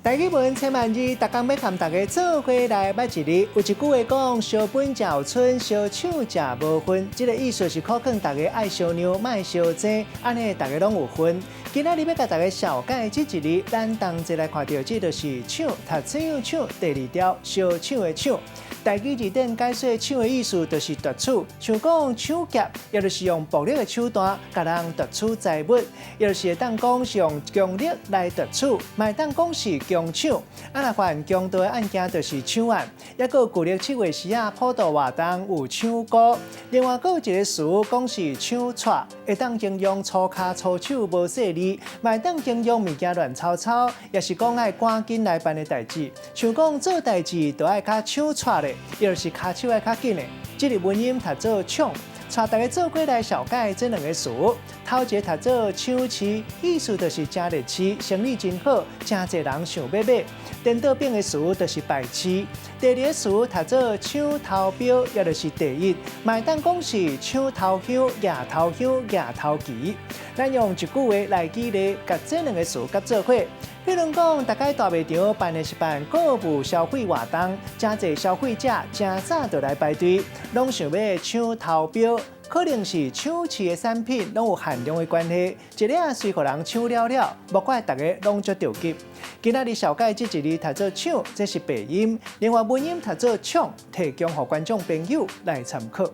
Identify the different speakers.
Speaker 1: 台語文千萬字，逐工欲共大家做伙來捌一字。有一句話講：相分才有春，相搶才無份。這个意思是苦勸大家愛相讓，莫相爭，按呢大家攏有份。今仔日欲共大家紹介這一字，咱同齊來看著，這就是搶，讀搶搶，第二條相搶的搶。台語字典解說搶的意思就是奪取，像講搶劫，也就是用暴力的手段共人奪取財物，也就是會當講是用強力來奪取，嘛會當講是強搶。啊，若犯強盜的案件就是搶案，抑閣舊曆七月時仔普渡活動有搶孤。另外，閣有一个詞講是搶掣，會當形容粗跤粗手無細膩，嘛會當形容物件亂糟糟，也是講愛趕緊來辦的代誌。像講做代誌都愛較搶掣咧，也就是跤手愛較緊的。這个文音讀做搶，帶大家做伙來紹介這兩个詞。頭一个讀做搶市，意思就是誠熱市，生意真好，誠濟人想欲買。顛倒反的詞就是敗市。第二个詞讀做搶頭標，也就是第一，嘛會當講是搶頭香、舉頭香、舉頭旗。咱用一句話來舉例，共這兩个詞結做伙。比如講，逐擺大賣場辦的是辦購物消費活動，誠濟消費者誠早就來排隊，攏想欲搶頭標，可能是搶市的產品攏有限量的關係，一領隨予人搶了了，莫怪大家攏足著急。今仔日紹介這一字讀做搶，這是白音；另外文音讀做搶，提供予觀眾朋友來參考。